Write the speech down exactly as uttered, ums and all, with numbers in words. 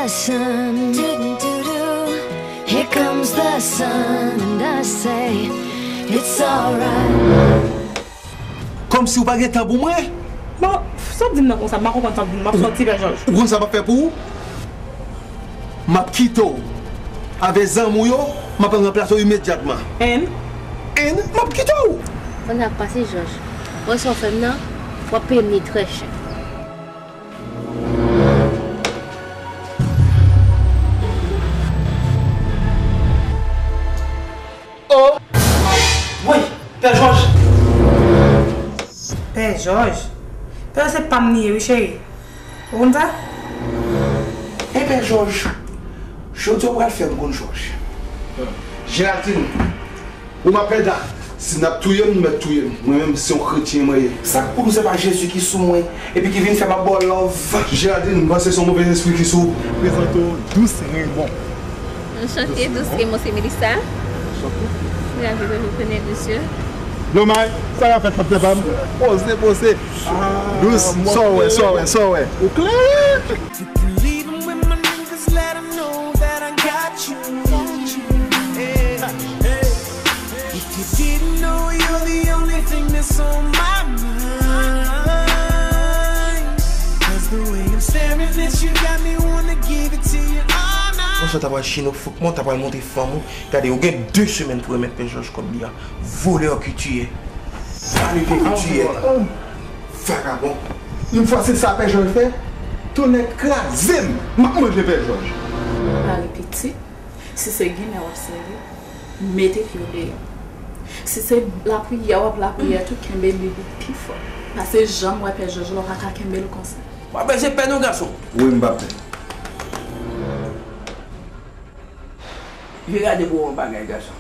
Sun, doo-doo-doo-doo. Here comes the sun, and I say, it's alright. Kòmsi w pa gen tan pou mwen? Bon, sa w ap di m nan konsa, m pa konprann sa w ap di m. M ap sòti, Pè Jòj. Ou konn sa m ap fè pou ou? M ap kite w. Avèk zam ou yo, m ap al ranplase w imedyatman. And? And m ap kite w. Konn sa k pase, Jòj? Wè sa w fè m nan, w ap peye m li trè chè. Oh! Woy! Pè Jòj! Pè Jòj? Pè Jòj se pa m li ye wi, cheri. Ou konn sa? Enben, Jòj, jodi a w pral fè m konn Jòj. Jeradin, ou m ap pèda. Si n ap touye m, nou mèt touye m. Mwen menm, se yon kretyen mwen ye. Sa k pou nou, se pa Jezi ki sou mwen, epi ki vin fè m ap ba w love. Jeradin, m panse se yon move lespri ki sou ou. Prezante w, Dous Renmon. Anchante, Dous Renmon, se Melissa. Ravi de vous connaître, monsieur. Domaj, sa k ap fèt, patnè pa m? Poze, poze. Dous, sa w wè, sa w wè, sa w wè? Ou klè? If you leaving with my niggas, let 'em know that I got you. Yeah, yeah. If you didn't know, you're the only thing that's on my mind. 'Cause the way I'm staring at you got me wanna give it to you all night. Konsa w ta pral chino fout mwen, w ta pral montre fanm ou. Gade, ou gen de semèn pou remèt Pè Jòj kòb li a. Volè ki w ye. Vale ki w ye. Vagabon. Yon fwa se sa Pè Jòj fè, tonnè kraze m, m ap manje Pè Jòj. Pale pitit, si se ginen w ap sèvi, mete pye w deyò. Si se lapriyè w ap lapriyè tou, kenbe Bib ou pi fò. Pase jan m wè Pè Jòj la, w pa ka kenbe l konsa. W ap bezwen pè non, gason. Wi, m p ap pè. Vin gade pou w yon bagay, gason.